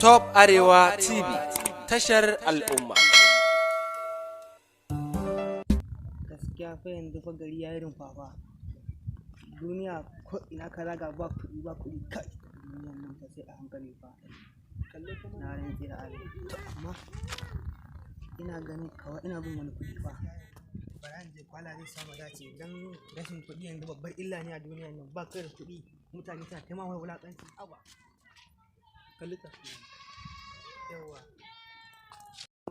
Top Arewa TV, tashar al'umma. Gaskiya fa yanzu fa gari ya yi rumfa fa. Duniya ko ina ka zaga ba kuɗi ba kuɗi, kai duniyan nan fa sai a hankali fa. Na rantse da Allah. To amma ina ganin kawai ina bin wani kuɗi fa. Bara in je kwala zai samu dace, dan rashin kuɗi yanzu babbar illa ne a duniyan nan. Ba kai da kuɗi, mutane suna ta ma wulaƙanci. Aba. Kalli ta. Yawwa.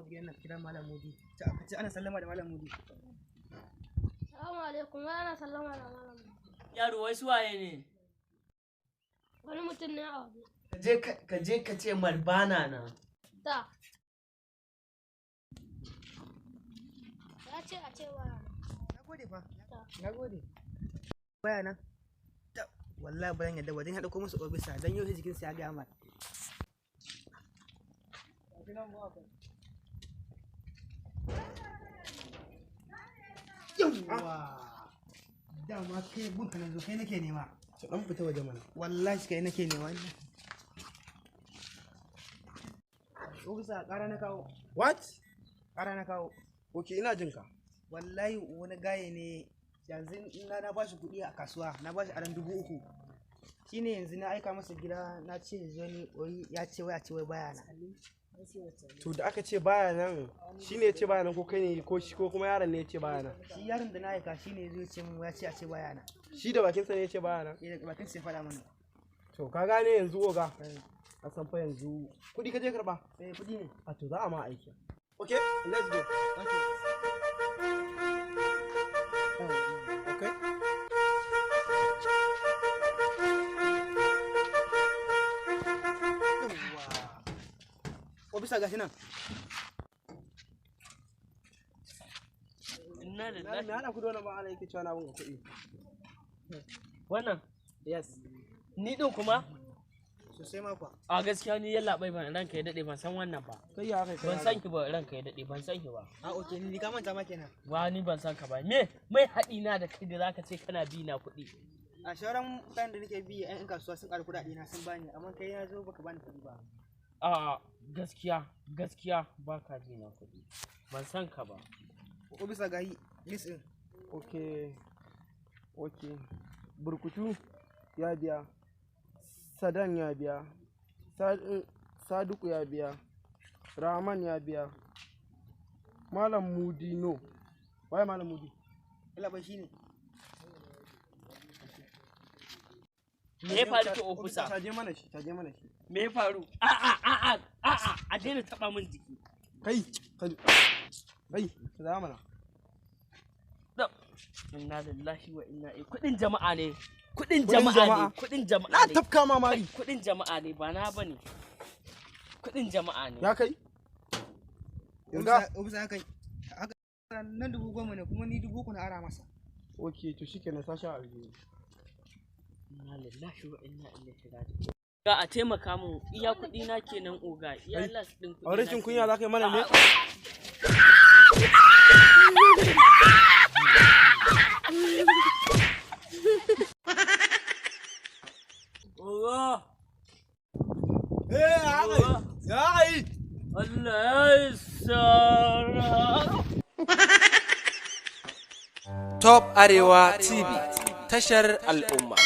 Gidan nan kira Malam Mudi. Ta aka ce ana sallama da Malam Mudi. Salamu alaikum, wai ana sallama da Malam Mudi. Yaro, wai su waye ne? Wani mutum ne a waje. Ka je ka ce marbana na. Ta. Ya ce a ce waya. Na gode fa. Ta. Na gode. Baya nan. Ta wallahi ba zan yadda ba, dan ya dauko musu ofisa dan yau sai jikinsa ya gaya mar. Yawwa. Dama kai gunka na zo, kai nake nema. To, dan fita waje mana. Wallahi kai nake nema. Ofisa, ƙara na kawo. What? Ƙara na kawo. Okay, ina jin ka. Wallahi wani gaye ne yanzu na bashi kuɗi a kasuwa, na bashi aran 3000, shine yanzu na aika masa gida, na ce zo ni wai ya ce wai a ce wai baya na. To, da aka ce baya nan, shine ya ce baya nan ko kai ne ko shi ko kuma yaron ne ya ce baya nan? Shi yaron da na aika shine yazo ya ce min ya ce a ce baya na. Shi da bakinsa ne ya ce baya nan? Eh, daga bakin sai faɗa mana. To, ka gane yanzu oga. A san fa yanzu kuɗi ka je karɓa. Eh, kuɗi ne. A to za a ma aiki. Okay, let's go. Okay. Okay. Yawwa. Ofisa, gashi nan. Inna Na lillahi. me hada ku da wannan ba Allah yake cewa na bunga kuɗi. Wannan Yes. ni din kuma? Sosai ma kuwa. A gaskiya ni yalla bai, ban ranka ya dade, ban san wannan ba. Kai ya kai. Ban san ki ba, ranka ya dade, ban san ki ba. A okay, ni ka manta ma kenan. Wa ni ban san ka ba. Me mai haɗi na da kai da zaka ce kana bi na kuɗi? A sauran mutanen da nake bi yan kasuwa sun ƙara kuɗaɗe na sun bani, amma kai na zo baka bani kuɗi ba. A gaskiya gaskiya ba ka bi na kuɗi. Ban san ka ba. Ofisa, gayi list din. Okay. Okay. Burkutu ya biya. Sadan ya biya. Saduku ya biya. Rahman ya biya. Malam Mudi no. Waye Malam Mudi? Allah bai shine. Me ya faru to ofisa? Caje mana shi, caje mana shi. Me ya faru? A'a a'a a'a, a daina taɓa min jiki. Kai, kai. Kai, ka zama mana. Inna lillahi wa inna ilaihi. Kuɗin jama'a ne. Kuɗin Kuɗin jama'a ne. jama'a. Kuɗin jama'a Na ne. tafka ma mari. Kuɗin jama'a ne, ba na bane. Kuɗin jama'a ne. Ya kai? Yanzu? Ofisa, haka haka nan 10,000 ne, kuma ni 3000 na ara masa. Okay, to shikenan, sashi a aljihu. Inna lillahi wa inna ilaihi raji'un. Ga a taimaka mun, iya kuɗi na kenan oga, iya las ɗin kuɗi. A rashin kunya za ka yi mana ne? Oga, Eh, haka. Ya yi. Allah ya sara. Top Arewa TV, tashar al'umma.